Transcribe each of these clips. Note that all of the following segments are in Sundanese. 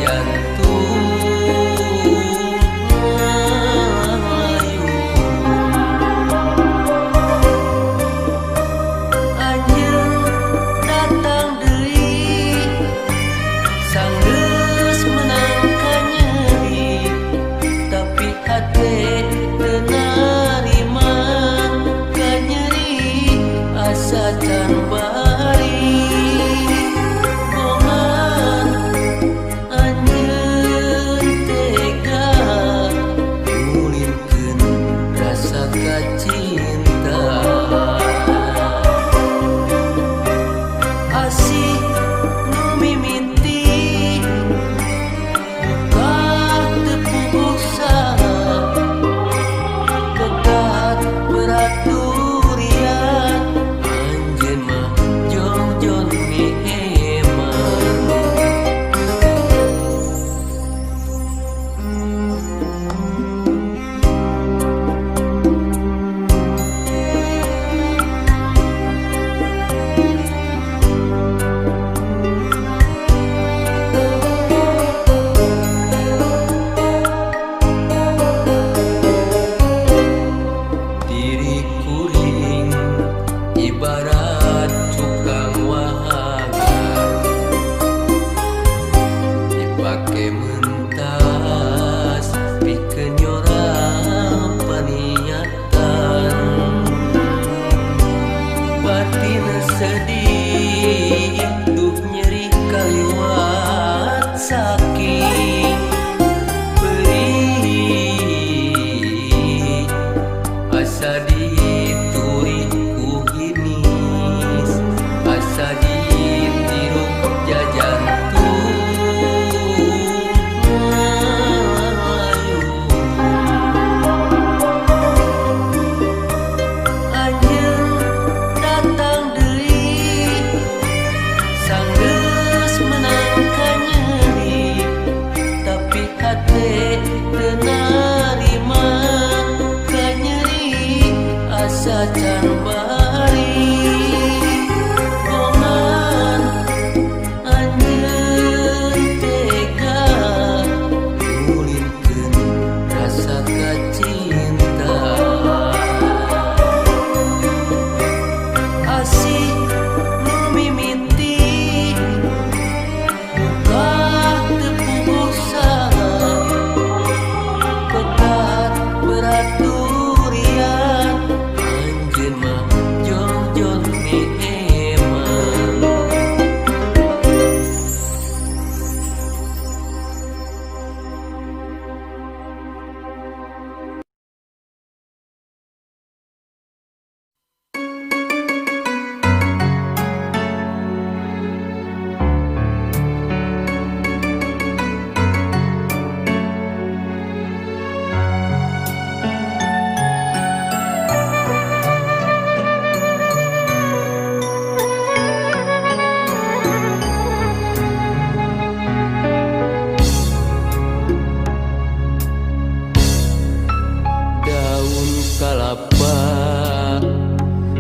Jantung ngayun. Anjeun datang deui, sanggeus menang kanyeri, tapi hate teu narima kanyeri asa can bari. Bongan anjeun tega ngulinkeun rasa kacinta. Asih nu mimiti buka teu puguh saha, ketat beraturian anjeun mah jongjon miheman. Diri kuring ibarat cukang wahagan, dipake mentas pikeun nyorang paniatan. Batin sedih duh nyeri kaliwat saking perih, asa dituri ku hinis, asa ditiru jajantung ngayun. Anjeun datang deui, sanggeus menang kanyeri, tapi hate teu narima kanyeri asa can bari. Bongan anjeun tega ngulinkeun rasa kacinta. Asih nu mimiti buka teu puguh saha, ketat beraturian anjeun mah jongjon miheman. Daun kalapa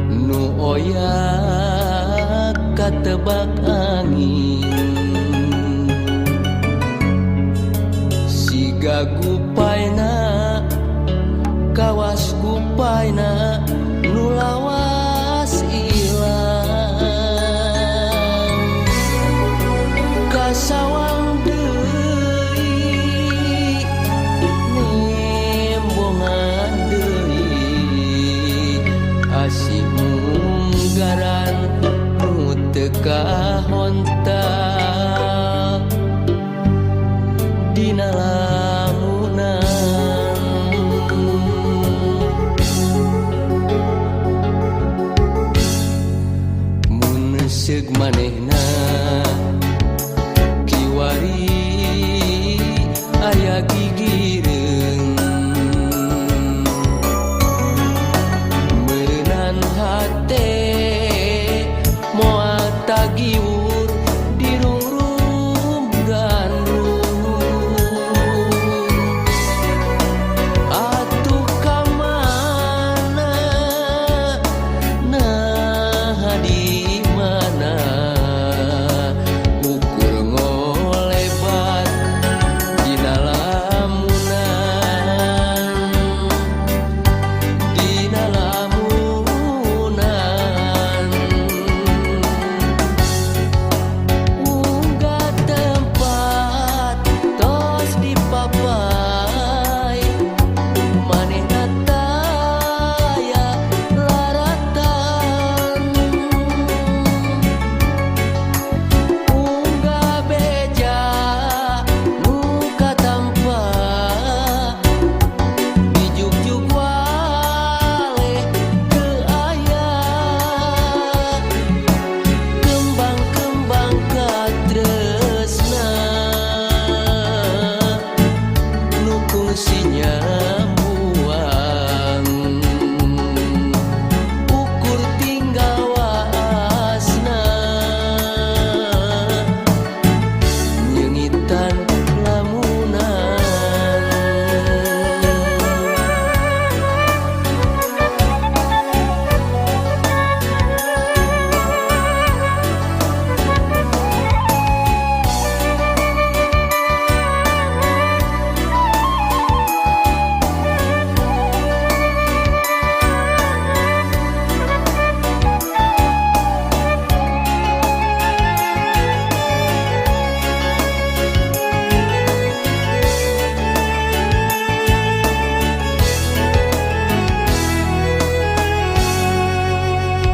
nu oyak katebak angin, siga gupaina kawas gupaina nu lawas ilang. Kasawang deui nembongan deui asih munggaran nu teu kahontal dina lamunan. Mun seug manehna kiwari aya gigireung, meureunan hate moal tagiwur dirungrum gandrung. Atuh kamana, nah di mana? kungsinya buang ukur tinggal waasna nyengitan lamunan.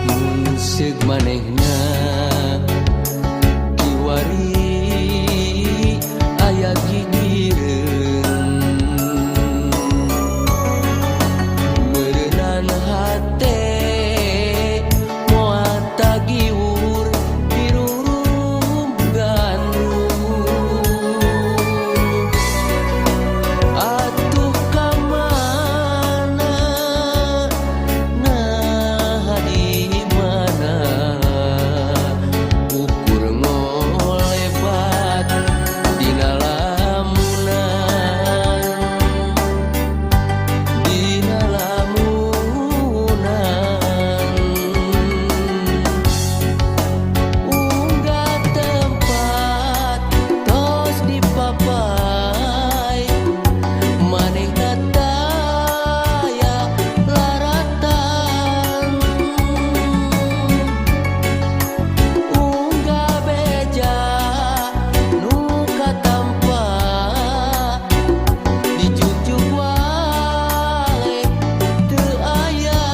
Mun seug manehna kiwari aya gigireun meureunan hate moal tagiwur dirungrum gandrung atuh ka mana nah di mana ukur ngolebat dina lamunan dina lamunan unggah tempat tos dipapai manehna taya laratan unggah beja nu katampa dijugjug wae teu aya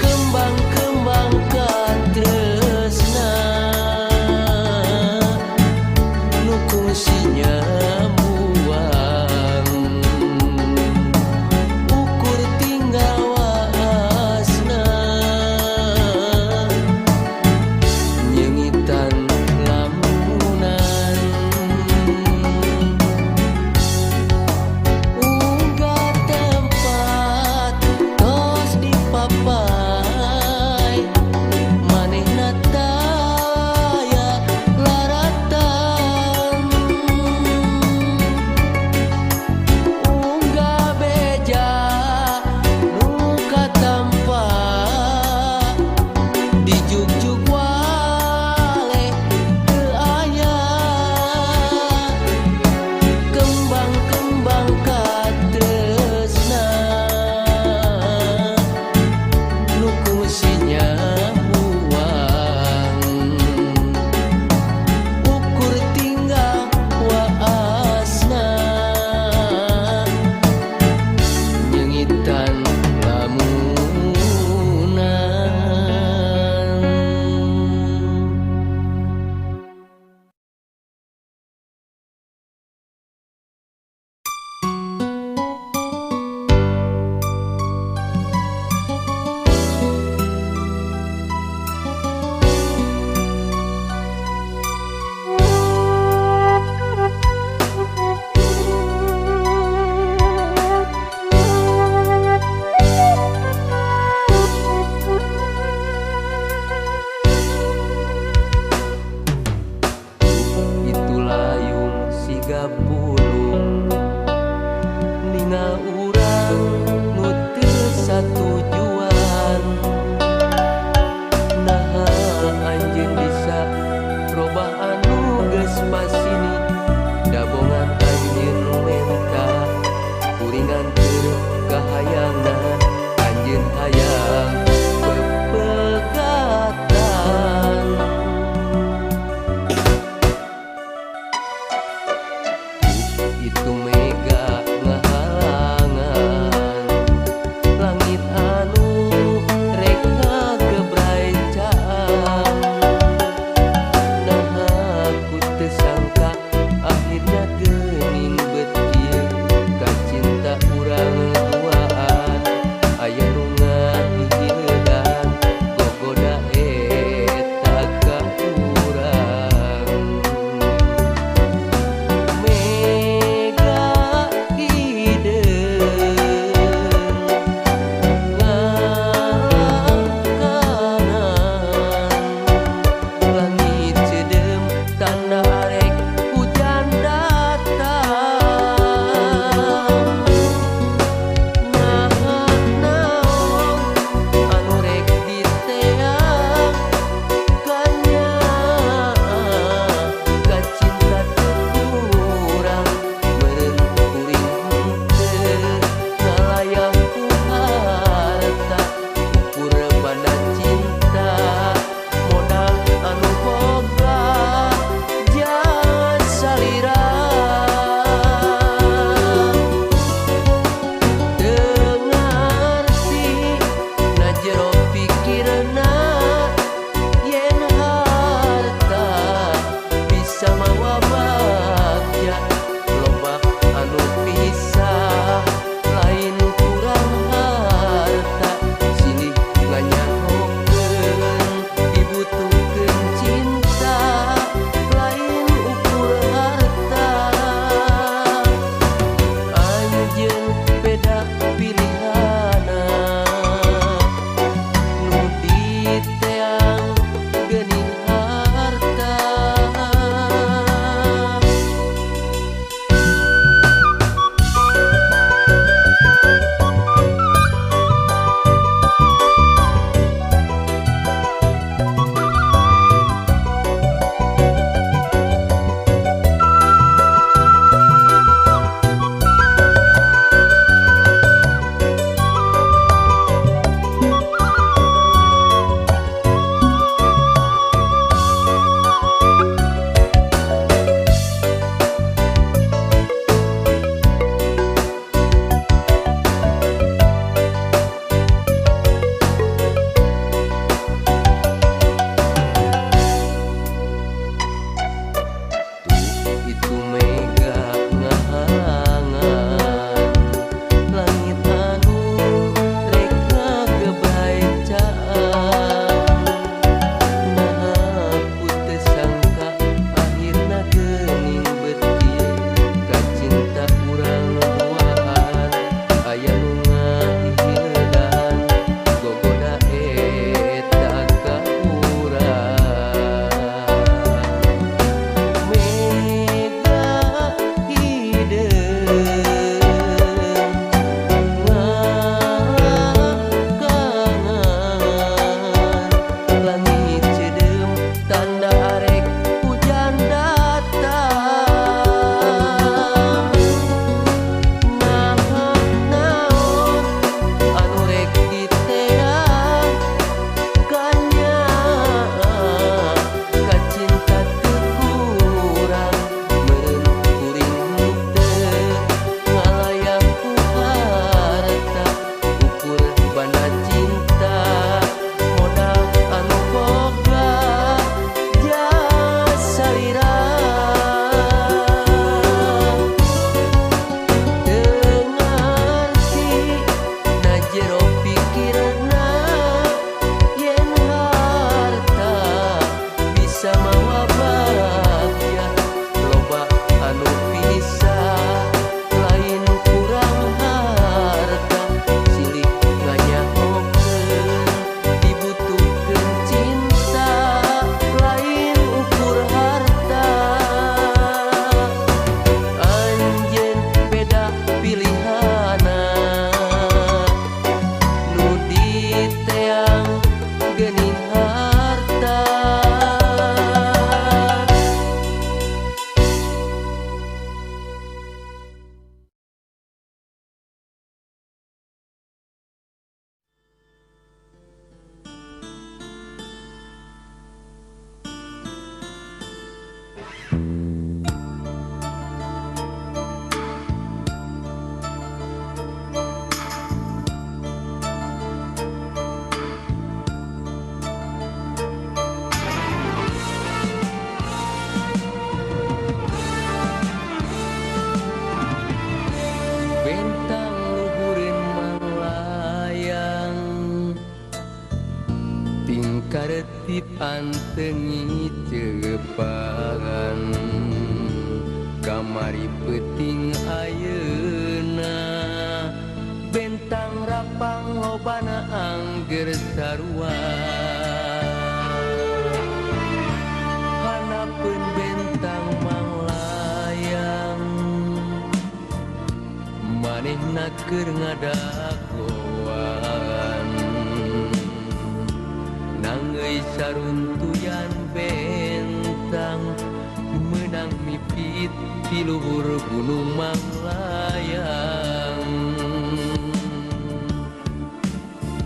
kembang-kembang katresna nu kungsinya buang ukur tinggal waasna nyengitan lamunan unggah tempat tos dipapai manehna taya laratan unggah beja nu katampa dijugjug wae teu aya kembang-kembang katresna nu kungsinya buang ukur tinggal waasna nyengitan lamunan. Itu layung siga pulung ningal urang nu teu satujuan naha anjeun bisa robah anu geus pasini dabongan anjeun menta kuringan keur kahayangna anjeun hayang pepegatan. Itu mega ngahalangan langit anu rek ngagebrai caang naha ku teu sangka akhirna geuning bet kieu kacinta urang duaan aya nu ngahihiledan gogoda eta ka urang. antengi cepagan kamari peuting ayeuna bentang rapang lobana angger sarua hanapeun bentang manglayang manehna keur ngadagoan nanggeui saruntuyan bentang menang mipit di luhur gunung Manglayang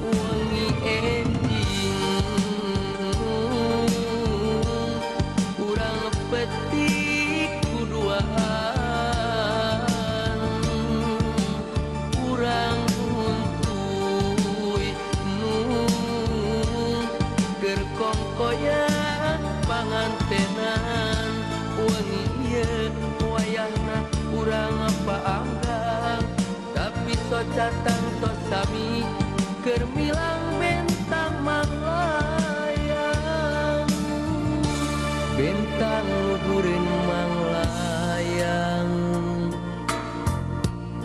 wengi enjing urang petik kuduaan urang untuy nu keur kongkoyan pangantenan wengi ieu wayahna urang paanggang tapi soca tangtos sami keur milang bentang manglayang bentang luhureun manglayang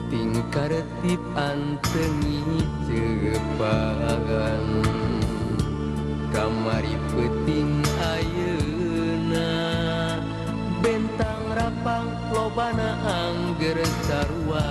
tingkaretip antengi cepagan kamari peuting ayeuna bentang rapang lobana angger sarua.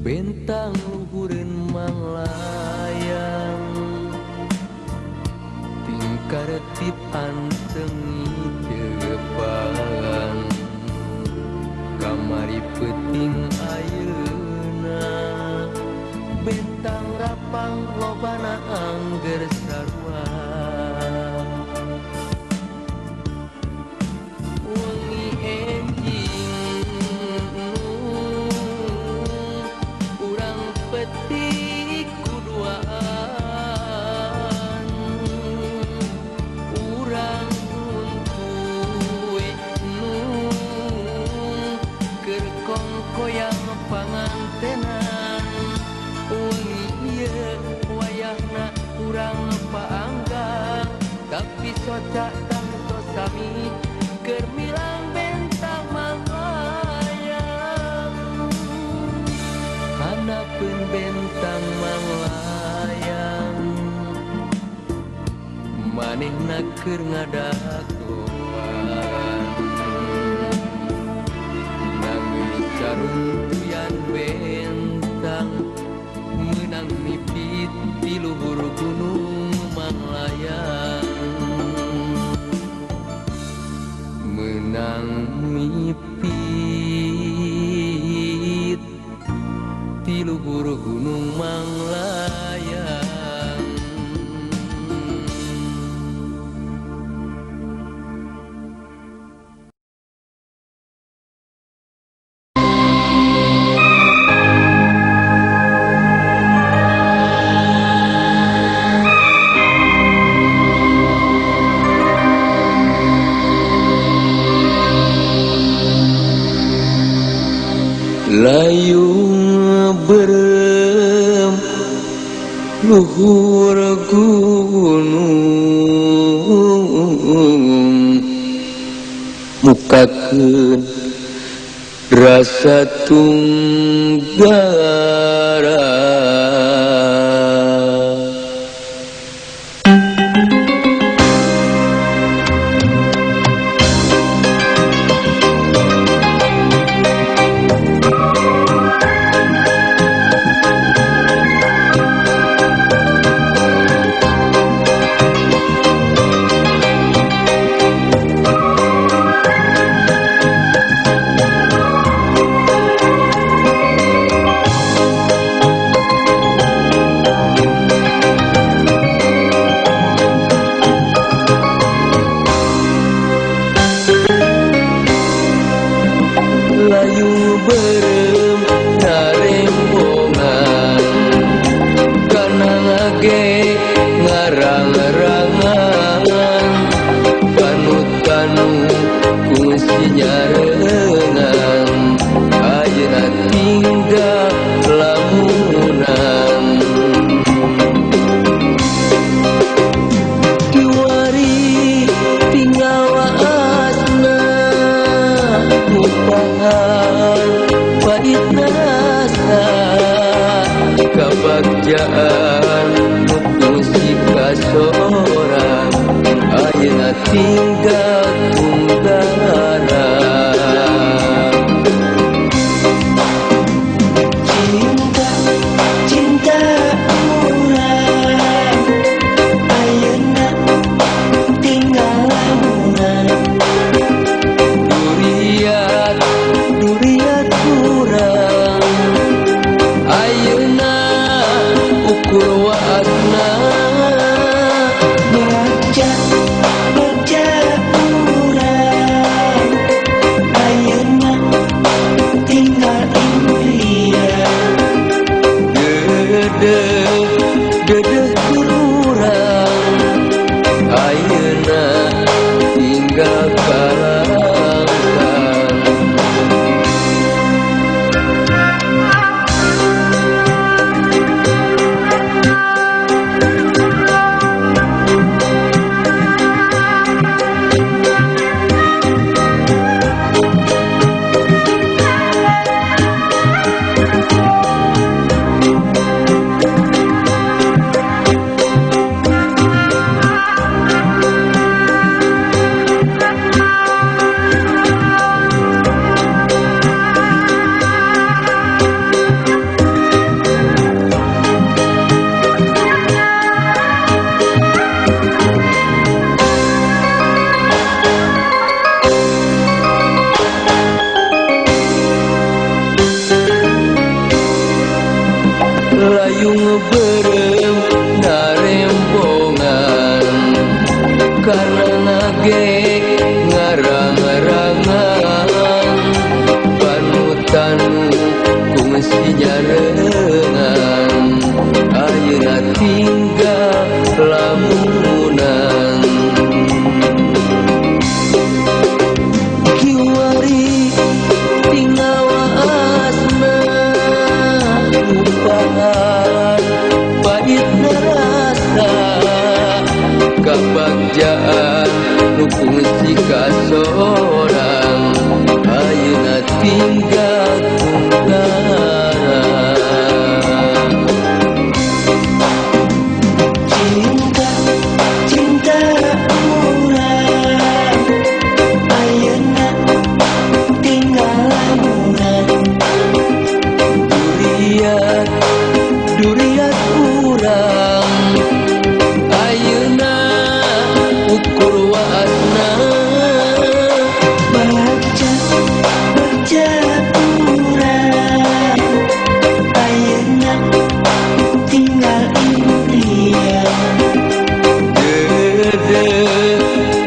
Bentang luhureun manglayang tingkaretip antengi cepagan kamari peuting ayeuna bentang rapang lobana angger sarua wengi enjing urang petik kuduaan urang untuy nu keur kongkoyang pangantenan wengi ieu wayahna urang paanggang tapi soca tangtos sami keur milang bentang manglayang hanapeun bentang manglayang manehna keur ngadagoan nanggeui caruntuyan bentang meunang mipit di luhur gunung Manglayang meunang mipit di luhur gunung Manglayang. Layung berem luhur gunung mukakeun rasa tunggara. Kabagjaan nu kungsi kasorang ayeuna tinggal tunggaran. Cinta, cinta urang ayeuna tinggal lamunan. Duriat, duriat urang ayeuna ukur waasna. Bagja, bagja urang ayeuna tinggal impian. Dedeh, dedeh urang ayeuna tinggal kalangkang. Layung beureum narembongan karena nage ngarang-rangan panutan kungsi nyarengan ayeuna tinggal lamunan. Kiwari tinggal waasna umpahan pahit nerasa kabagjaan nu kungsi kasorang ayeuna tinggal tunggaran. Cinta, cinta urang ayeuna tinggal lamunan. Duriat, duriat urang ayeuna ukur waasna. Bagja, bagja urang ayeuna tinggal impian. Dedeh,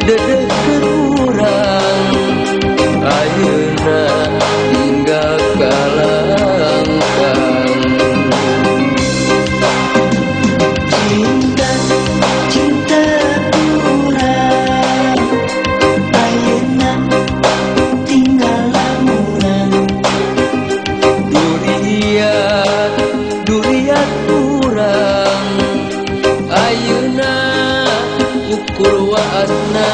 dedeh urang ayeuna tinggal kalangkang. Cinta, cinta urang ayeuna tinggal lamunan. Duriat, duriat urang ayeuna ukur waasna.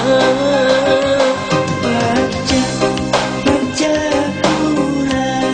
Bagja, bagja urang.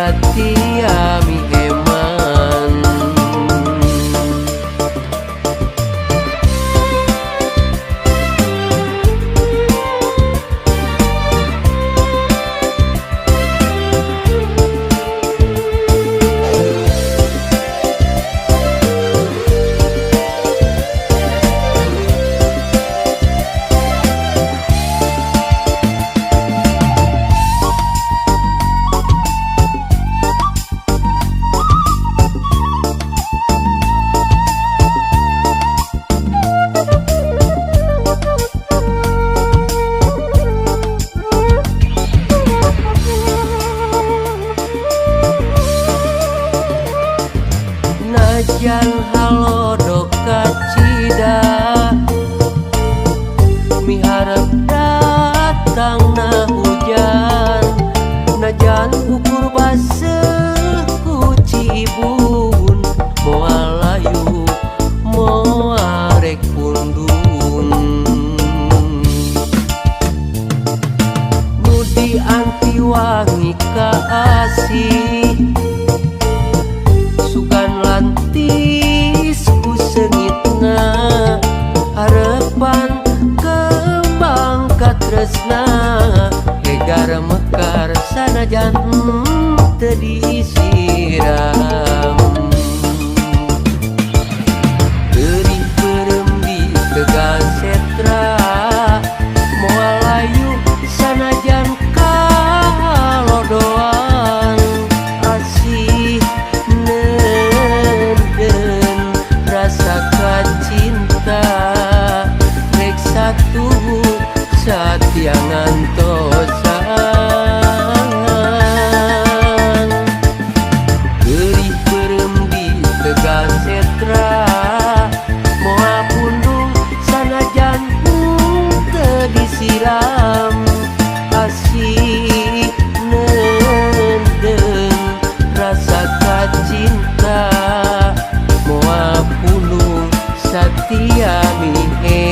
satia miheman. Najan halodo kacida miharep datangna hujan, najan ukur baseuh ku cibun moal layu moal rek pundun. Nu dianti wangi kaasih sugan lantis ku seungitna, harepan kembang katresna hegar mekar sanajan teu disiram. Geuning peureum di Tegal Setra moal layu sanajan kalodoan, asih nenden rasa kacinta rek satuhu satia ngantosan. Geurih peureum di Tegal Setra moal pundung sanajan teu disiram, asih nenden rasa kacinta moal pundung satia miheman.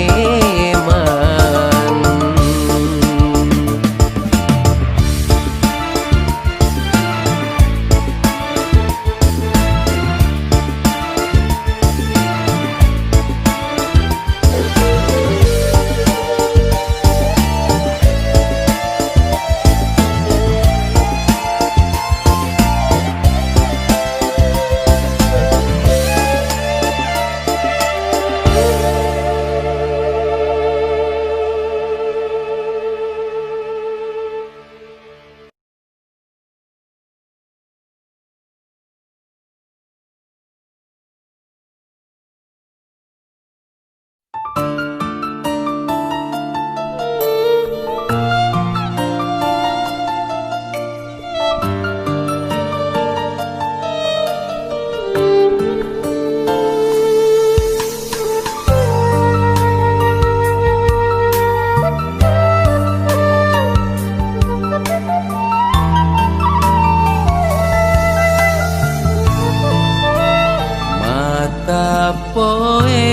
Mata poe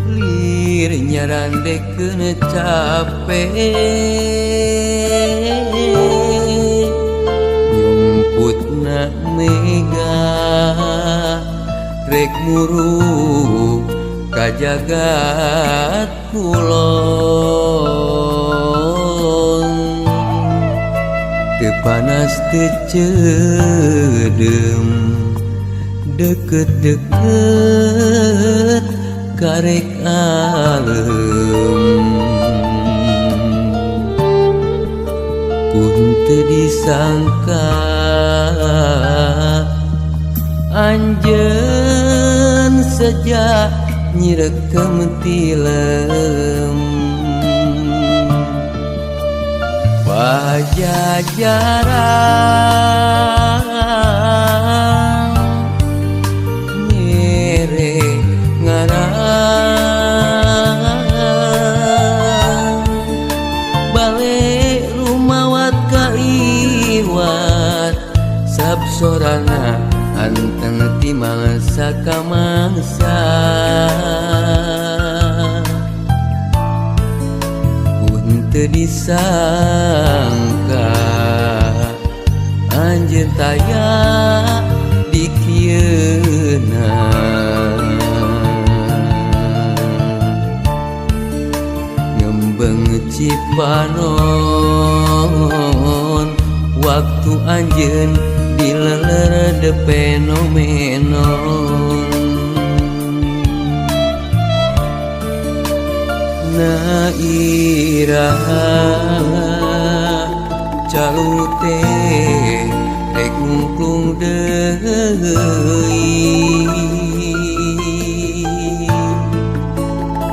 lir nyarandekeun cape, nyumputna mega rek muruk ka jagat kulon. Teu panas teu ceudem deket-deket karek alem, pun teu disangka anjeun seja nyirekem tilem. Pajajaran mere ngaran, bale rumawat kaiwat sabsorana anteng ti mangsa ka mangsa. Kun teu disangka anjeun taya di kieuna. Ngembeng Cipanon waktu anjeun dileler de fenomenon. Na iraha calung teh rek ngungklung deui,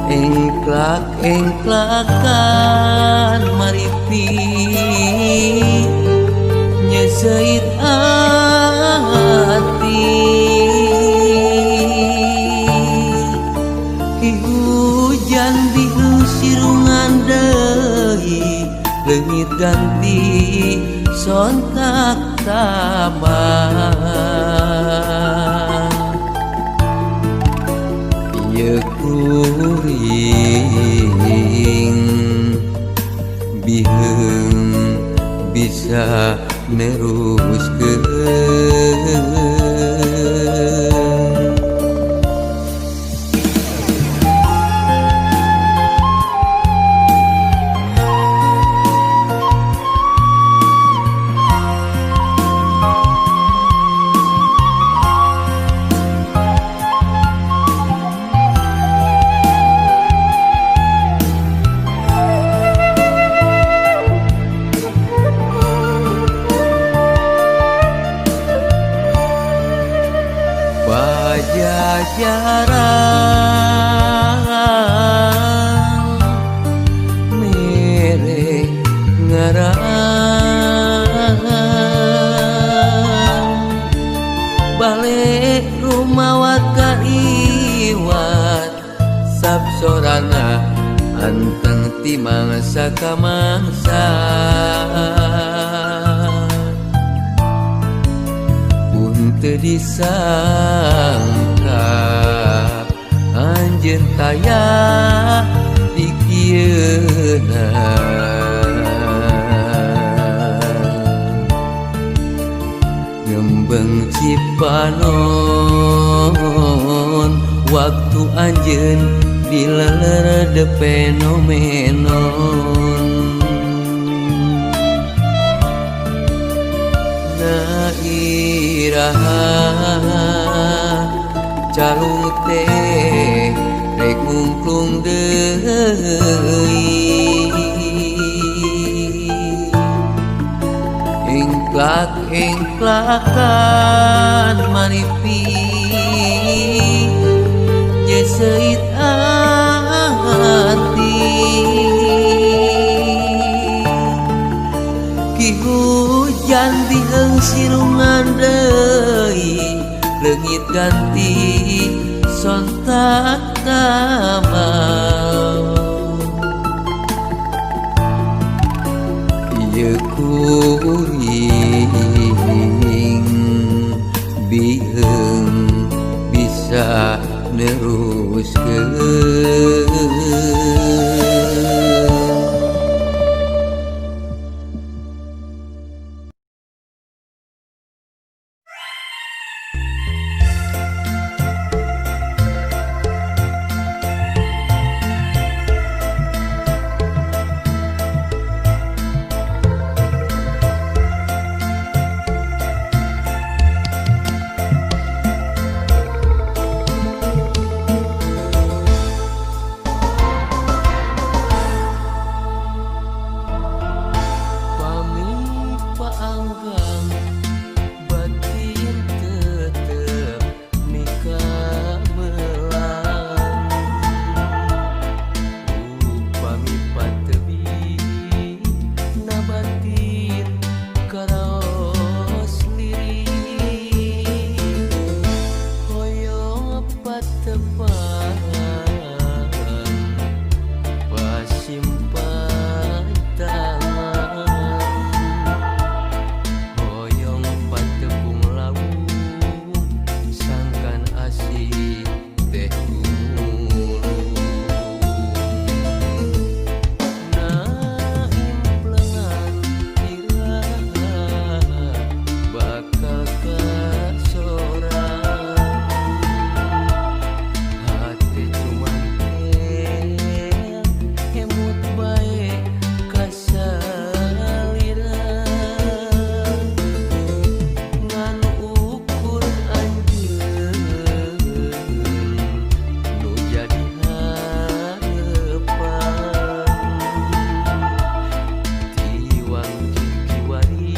engklak engklakan maripi nyeseit ati. Hujan biru sirungan deui, leungit ganti sontak tambah. Ieu kuring biheung bisa neruskeun. Pajajaran mere ngaran balik rumah kaiwat sabsorana anteng ti mangsa ka mangsa. Teu disangka anjeun taya di kieuna. Ngembeng Cipanon waktu anjeun dileler de fenomenon. Na iraha calung teh rek ngungklung deui, engklak engklakan maripi nyeseit ati. Ki hujan biheung sirungan deui, leungit ganti sontak tambah. Ieu kuring biheung bisa neruskeun. Simpan tangan. Papanggih kiwari,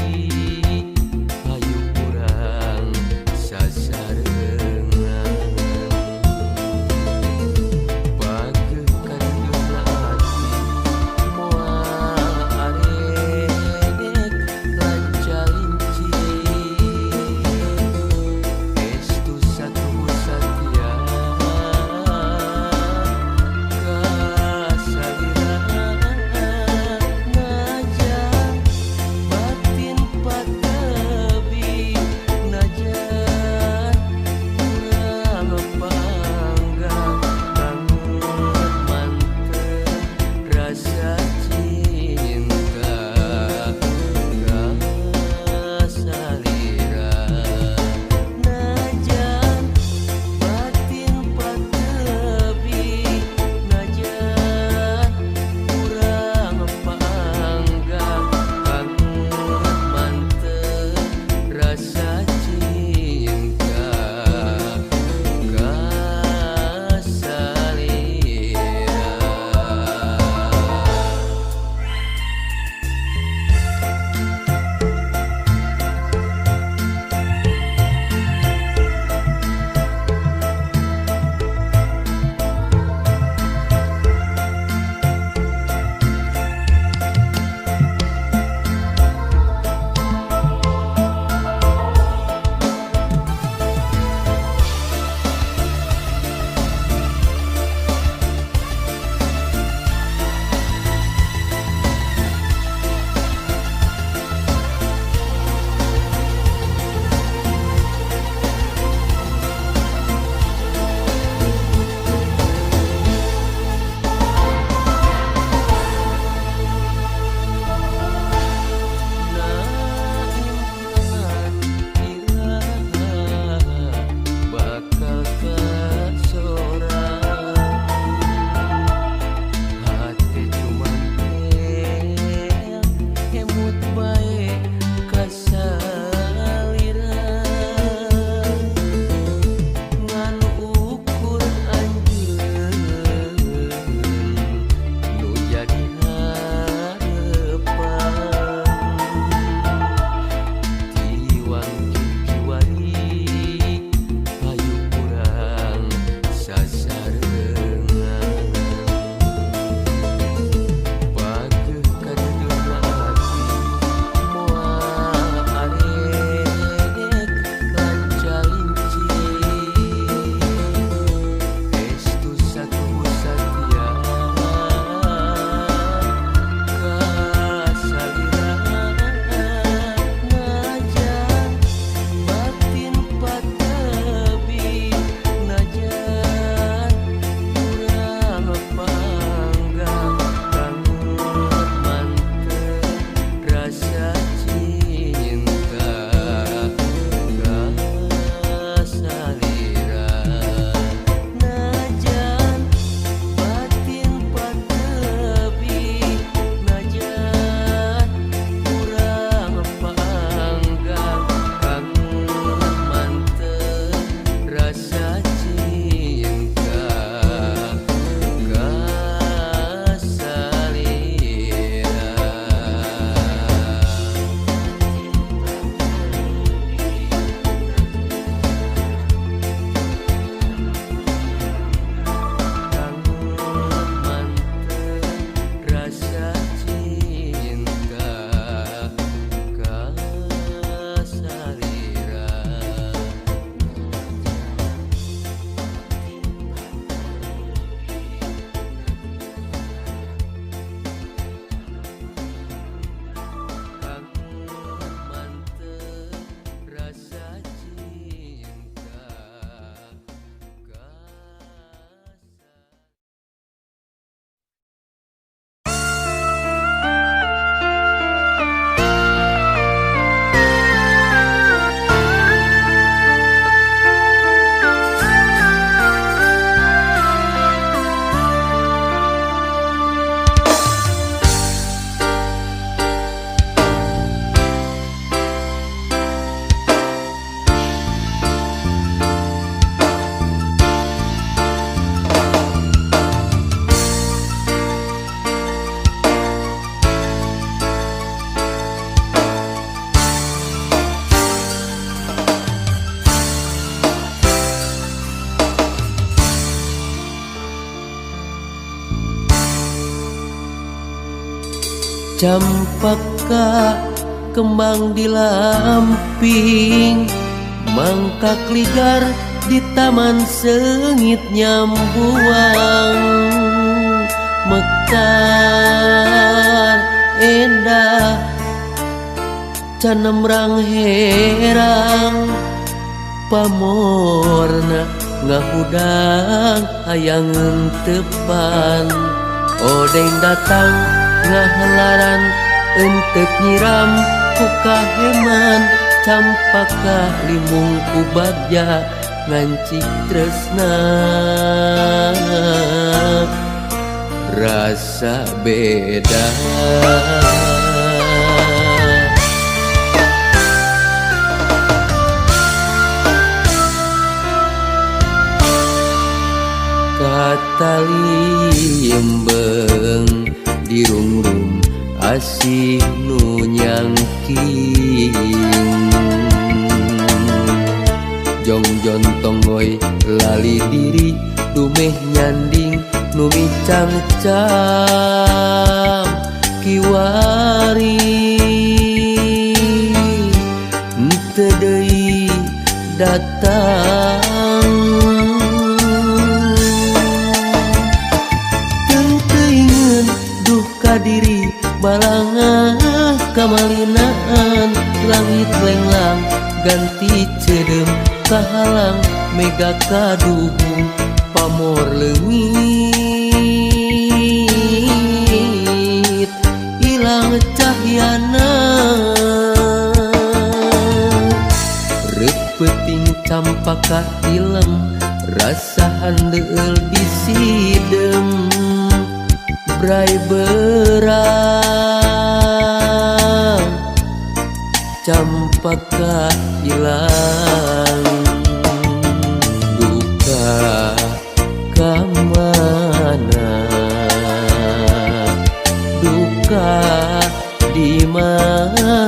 hayu urang sasarengan. Pageh kadieu ati, moal arek lanca-linci. Estu satuhu satia ka salira, najan Campaka kembang di lamping, mangkak ligar di taman sengit nyambuang. Mekar endah canemrang herang, pamorna ngahudang hayang tepan. Odeng datang ngahelaran entep nyiram ku kaheman, campaka limung ku bagja ngancik tresna rasa beda. Kataliembeng dirungrung asih nu nyangking, jongjon tonggoy lali diri dumeh nyanding nu micangcam kiwari. Henteu deui datang diri balangah kamalinaan, langit lenglang ganti cedem kahalang mega kaduhung pamor leungit ilang cahyana. Reuk peuting campaka tilem rasa handeueul disidem, brai berang campaka ilang. Duka kamana, duka di mana.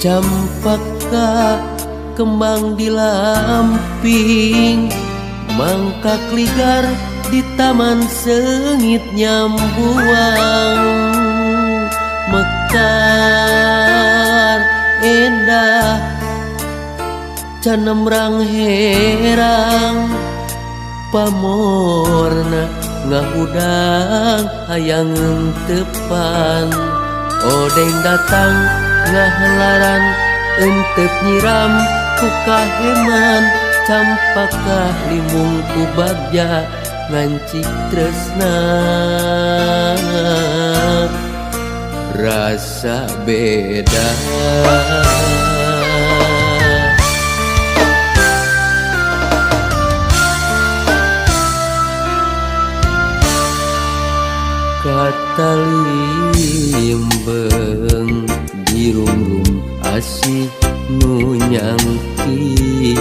Campaka kembang di lamping, mangkak ligar di taman sengit nyambuang. Mekar endah canemrang herang, pamorna ngahudang hayang tepan. Odeng datang ngahelaran entep nyiram ku kaheman, campaka limung ku bagja ngancik tresna rasa beda. Kataliembeng dirungrung asih nu nyangking,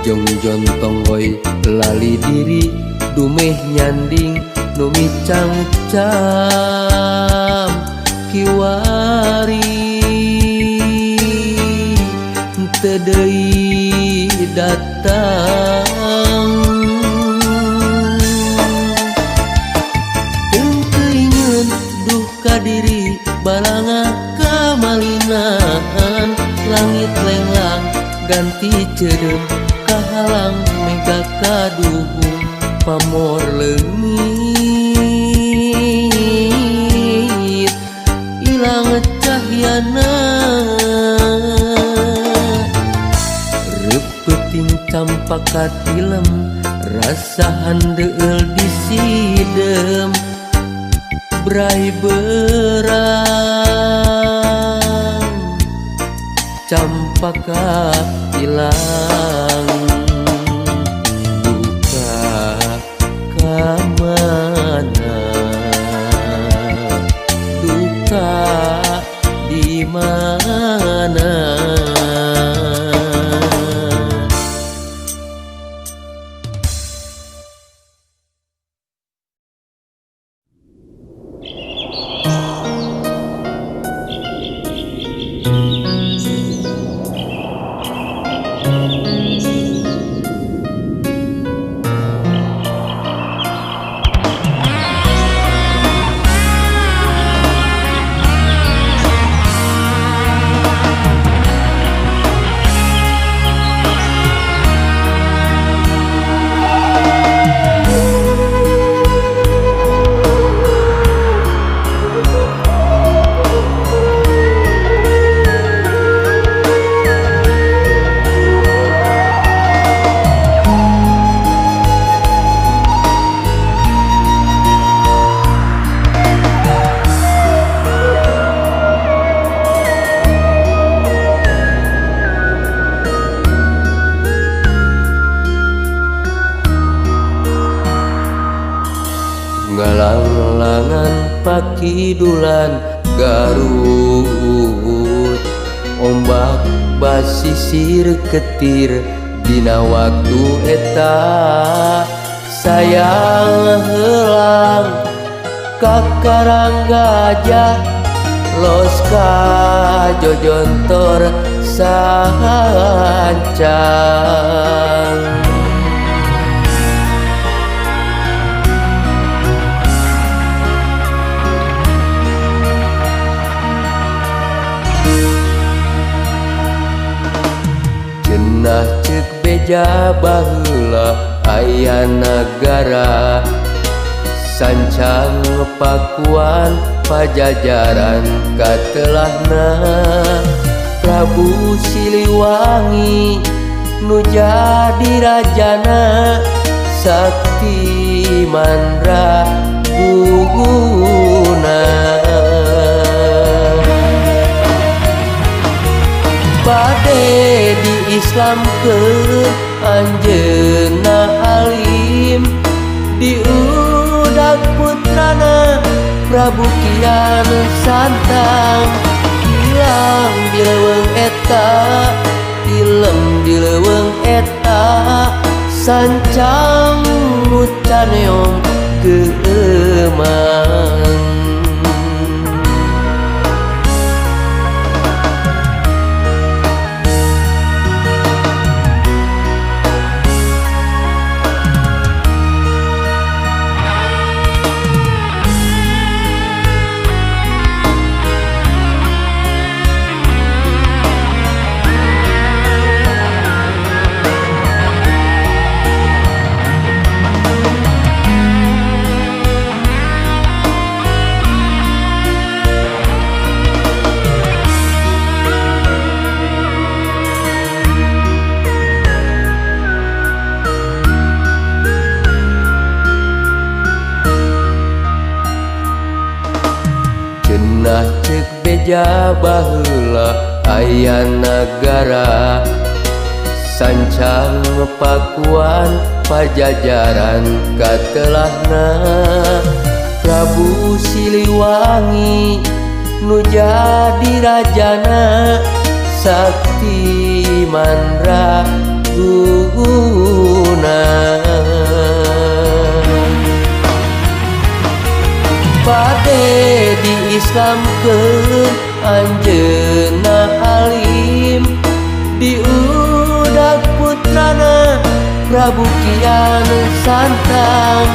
jongjon tonggoy lali diri dumeh nyanding nu micangcam kiwari. Henteu deui datang diri balanga kamalinaan, langit lenglang ganti cedem kahalang mega kaduhung pamor leungit ilang cahyana. Peuting campaka tilem rasa handeueul disidem brai berang campaka ilang duka ka mana duka di mana. Ngalanglangan pakidulan Garut, ombak basisir ketir dina waktu eta sayang heulang ka Karang Gajah los ka Jojontor sahancang. Cenah ceuk beja baheula aya nagara sancang Pakuan Pajajaran katelahna Prabu Siliwangi nu jadi rajana sakti mandra guguna. Bade di Islamkeun anjeunna alim diudag putrana Prabu Kian Santang hilang di leuweung eta tilem di leuweung eta sancang nu caneong keueumang. Cenah ceuk beja baheula aya nagara sancang Pakuan Pajajaran katelahna Prabu Siliwangi nu jadi rajana sakti mandra guguna. Bade di Islamkeun anjeunna alim diudag putrana Prabu Kian Santang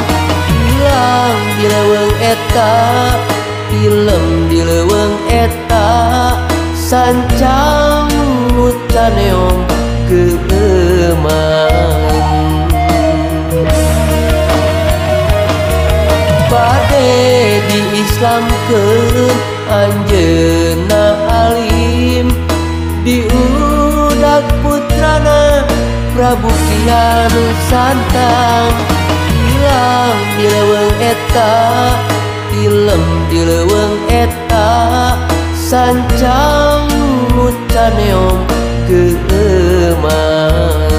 hilang di leuweung eta tilem di leuweung eta sancang nu caneong keueumang. Bade di Islamkeun anjeunna alim diudag putrana Prabu Kian Santang. Tilem di leuweung eta, tilem di leuweung eta, sancang nu caneom keemasan.